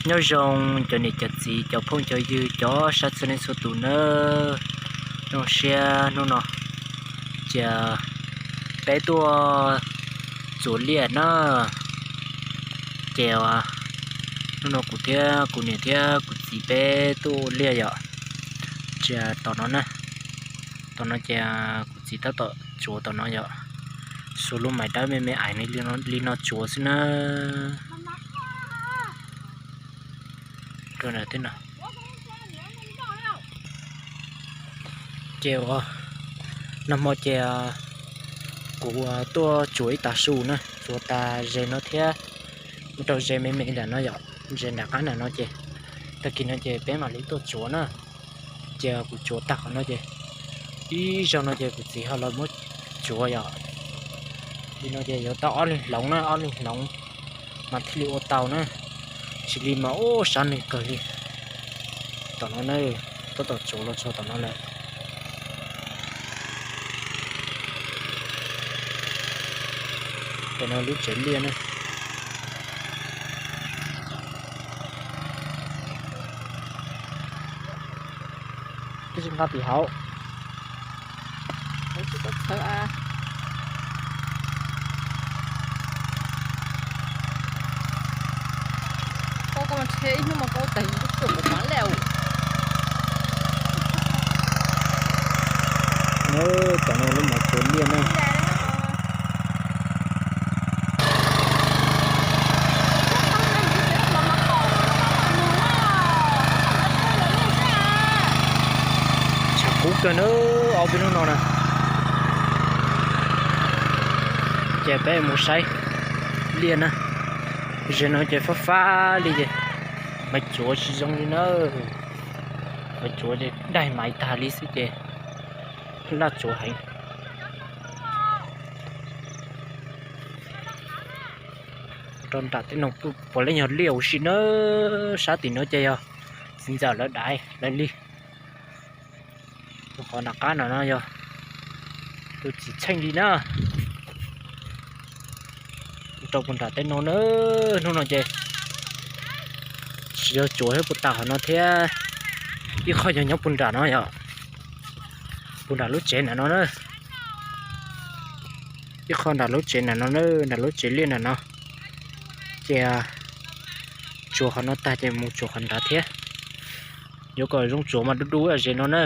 Nyob zoo cov niam cov txiv cov phooj cov ywg cov sab txhua leej txhua tus nawb. Zoo siab hnub no cia peb tuaj txuas liaj na. Ces hnub no kuv thiab kuv niam thiab kuv txiv peb tuaj ua liaj yom. Cia tom no na, tom no ces kuv txiv tab tom tsuav tom no yom. Xuas lub maiv dawb me me ais li no tsuav xwb na. Ces nag hmo ces kuv tuaj tsuav ib tag su na, tsuav tas ze no thiab mus rau ze me me nram no yom, ze nram qab nram no ces tag kis no ces peb mam li tuaj tsuav na. Ces kuv tsuav tag qhov no ces ib zaug no ces kuv txiv ho los muab tsuav yom. Li no ces yuav tau ob leeg hloov na, ob leeg hloov mas thiaj li ua tau na. Tsis li mas ub sab nws kawg li. Tom no na, tab tom tsuav los txog tom no lawm. Tom no lub tsev liaj na. Twb tsis nqa tim hauv. Tom no lub maiv tsuav liaj na. Tshav kub kawg na, ob peb hnub no na. Ces peb mus saib liaj na. Ze no ces fab fab li ces maiv tsuav tsis zoo li na. Maiv tsuav ces daig maiv tag li xwb ces laj tsuav heev. Rau nram tej no puav leej yog liaj huv si na. Sab tim no ces yog txiv ntxawm lawv daiv lawv li. Qhov nram qab no no yog tus txiv txheej li na. Rau puag nram tej no na, hnub no ces tsis yog tsuav thiab puas tas qhov no thiab. Ib qho yog nyob puag nram no yom, puag nram lub tsev nram no na. Ib qho nram lub tsev nram no na, nram lub tsev liaj nram no. Ces tsuav qhov no tag ces mus tsuav qhov nrad thiab. Yuav kom zoo tsuav mas dub dub ze no na.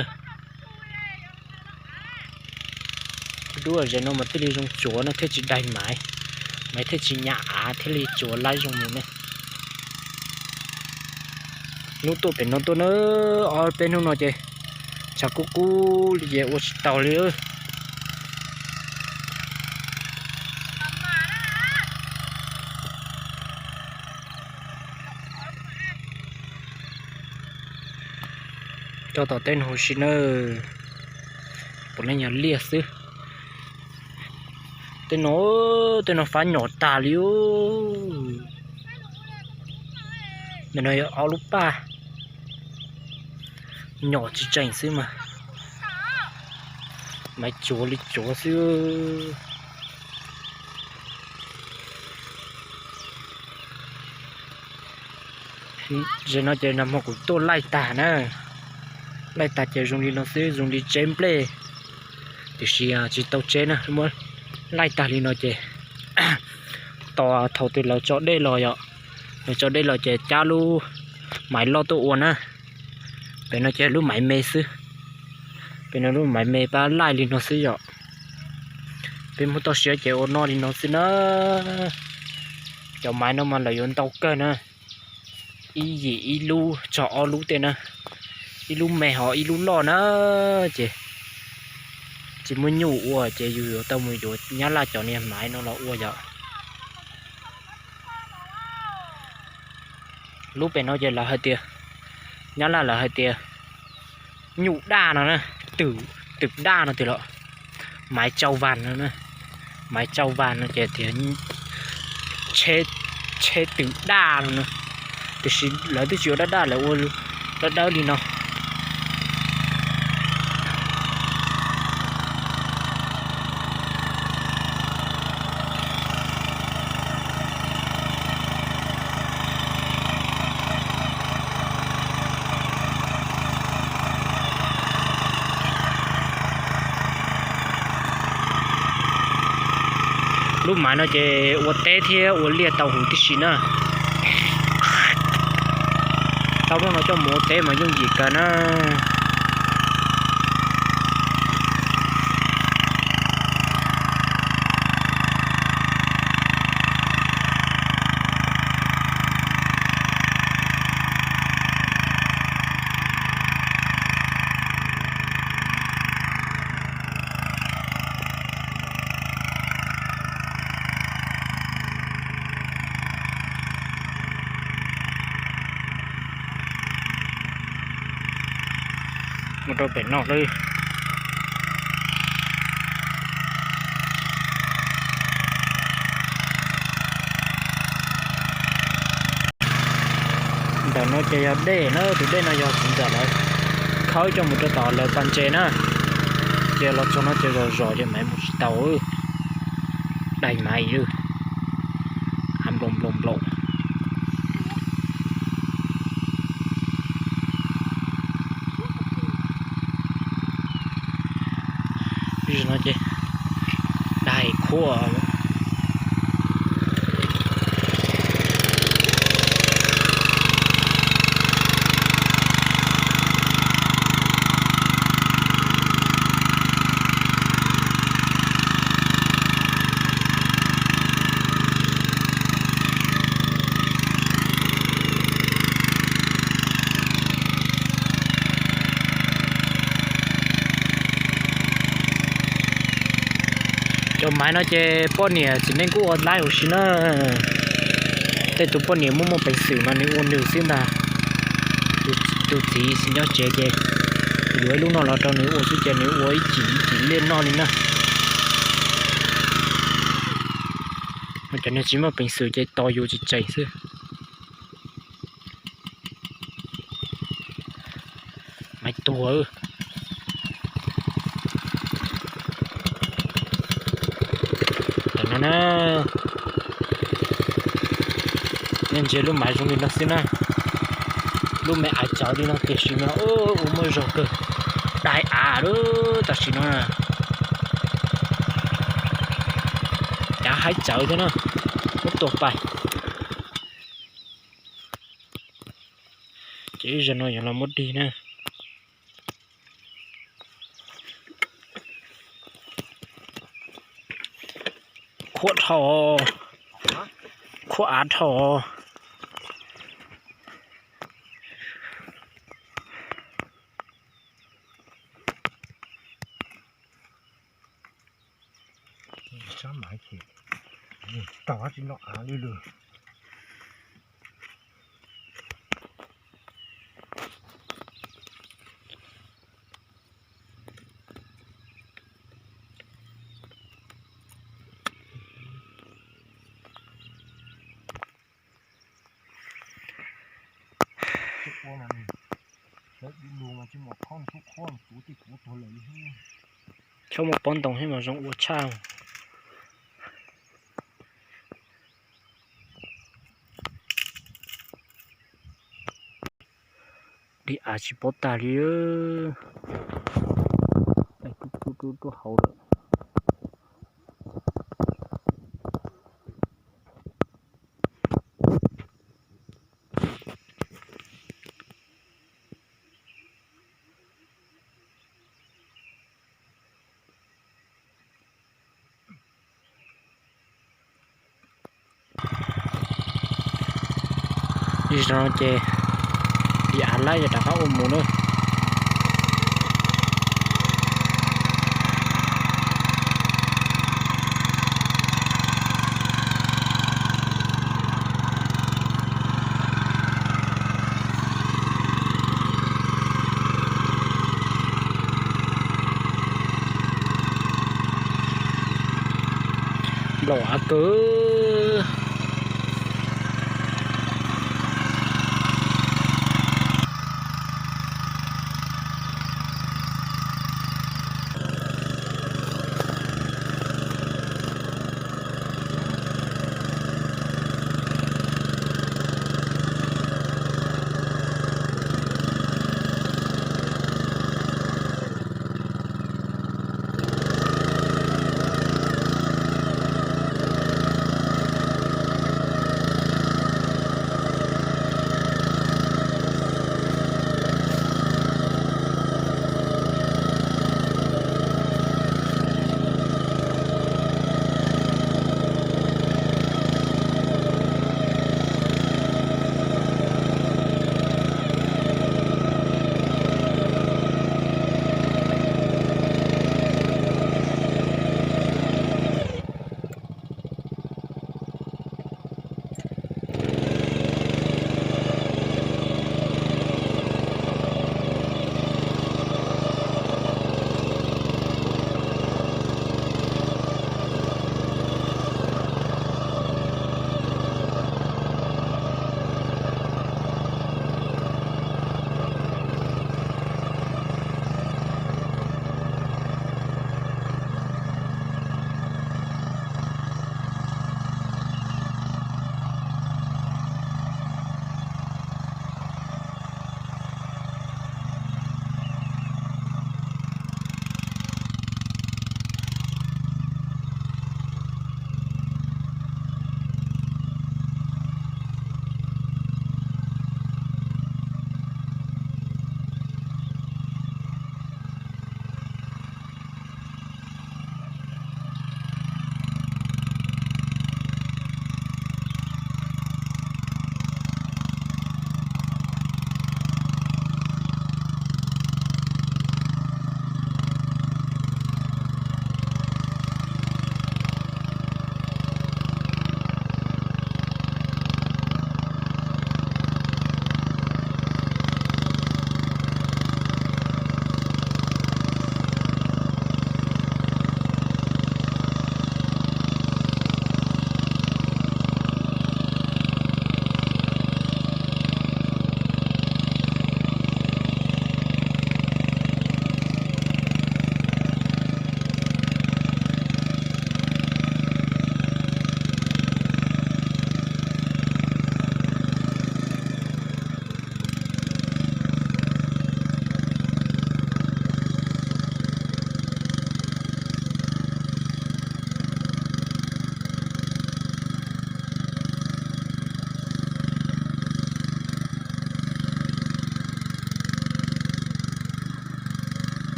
Dub dub ze no mas thiaj li zoo tsuav no thiaj tsis daig maiv, maiv thiaj tsis nyam av thiaj li tsuav laib zoo mus ne. Hnub tuaj pem no tuaj na, ob peb hnub no ces tshav kub kub li ces ua tsis tau li. Rau tom tej no huv si na, puav leej yog liaj xwb. Tej no, tej no fab nyom tag li. Ntawm no yog ob lub paj, nyom tsis tseem xwb mas, maiv tsuav li tsuav xwb. Ze no ces nag hmo kuv tuaj laij tag na, laij tag ces zoo li no xwb, zoo li tseb nplej, tiam sis tsis tau tseb na, muab laij tag li no ces tos thaum twg lawv tso dej los yom, lawv tso dej los ces cab lub maiv loj tuaj ua na. Pem no ces lub maiv me xwb, pem no lub maiv me pab laij li no xwb yom. Peb muab toj siab ces ua noj li no xwb na. Cov maiv no mas lawv yuav ntau kawg na, ib yim ib lub txog ob lub tej na, ib lub me ho ib lub loj na, ces tsis muaj nyuj ua ces yus yuav tau mus yuav nyab laj cov niag maiv no los ua yom. Lub pem no ces lawv hais tias, nyab laj lawv hais tias nyuj daj no na, twm daj no tiag los, maiv tsau vas no, maiv tsau vas no ces tias tsheb twm daj no na, tiam sis lawv twb tsis ua daj daj, lawv ua dawb dawb li no. Lub maiv no ces ua teb thiab ua liaj tau huv tib si na. Tau lub no coj mus ua teb mas yooj yim kawg na. Mus rau pem no lawm. Ntawm no ces yog dej na, tus dej no yog txiv ntxawm lawv khawb coj mus rau tom lawv pas ntses na. Ces los txog no ces zom zom ces maiv mus tsis tau, dai maiv lawm, hav nploos nploos nploos. Tam sim no ces dai khuaj. Cov maiv no ces poj niam txiv neej kuj ua laib huv si na. Tej tus poj niam muaj muaj peev xwm mas nws ua nws xwb ntag. Tus txiv tsis nyob tsev ces yuav ib lub no los rau nws ua xwb ces nws ua ib cim ib cim liaj noj li na. Cov neeg tsis muaj peev xwm ces tos yus tsis tseem xwb. Maiv tuag. Tam no na, nej ntsia lub maiv zoo li no xwb na. Lub me av cawv li no tiam sis mas ua muaj zog kawg, dai av lawm tam sim no. Cav haib cawv thiab na, muab tua pais. Ces ib zaug no yuav los muab dig na. Khuab dhau, khuab av dhau. Sab maiv ces tau tsis noj av li lawm. Txhob muaj pob ntoo thiab mas zoo ua tshaj. Dig av tsis paub tag li, rub rub rub hauv lawm. Ib zaug ces ib av laib yog rov qab ua mus na. Nplaum av kawg.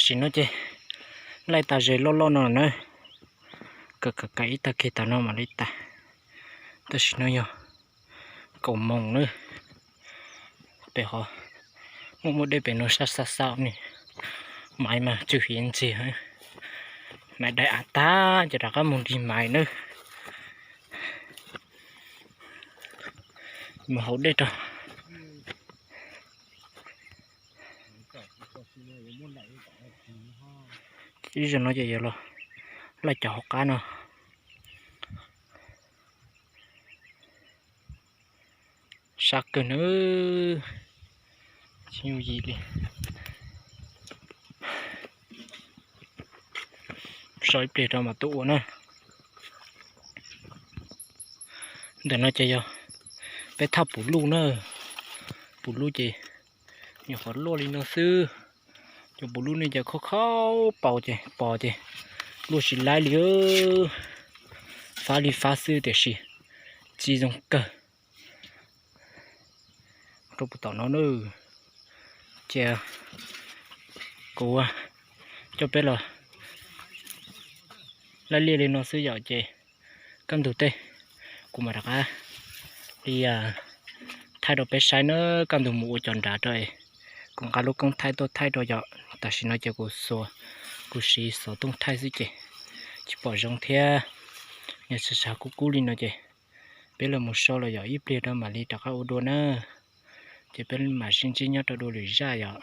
Tam sim no ces laij tas zes loj loj no na, kawm kawm kawm ib tag kis tas no mam li tas. Tam sim no yog kaum moos na, pem ho muaj muaj dej pem no sab sab xav ne, maiv mas tsw hiav ntxiag. Maiv dai av tag ces rov qab mus nrig maiv na, mus haus dej rau. Ib zaug no ces yuav los laij cov hauv qab no. Sab kawg nawb, tsis yooj yim li. So ib pliag rau mam tuaj ua na. Ntawm no ces yog peb thaj puv luj na, puv luj ces nyuam qhuav luaj li no xwb. Cov puv luj ne ces khaub khaub paus ces pos ces luaj tsis laib li, fab li fab xwb tiam sis txi zoo kawg. Rau puag tom no na, ces kuv coj peb los laij liaj li no xwb yom, ces kaj ntug tej kuv mam rov qab li thaij rau peb saib na, kaj ntug mus ua cov nrad rau es kuv nqa lub koob thaij tuaj thaij rau yom. Tam sim no ces kuv xuas, kuv siv xov tooj thaij xwb ces tsis pom zoo thiab. Nws sas sas kub kub li no ces peb los mus so los yom, ib pliag rau mam li rov qab ua dua na. Ces peb mam sib ntsib nyob rau dua lwm zaj yom.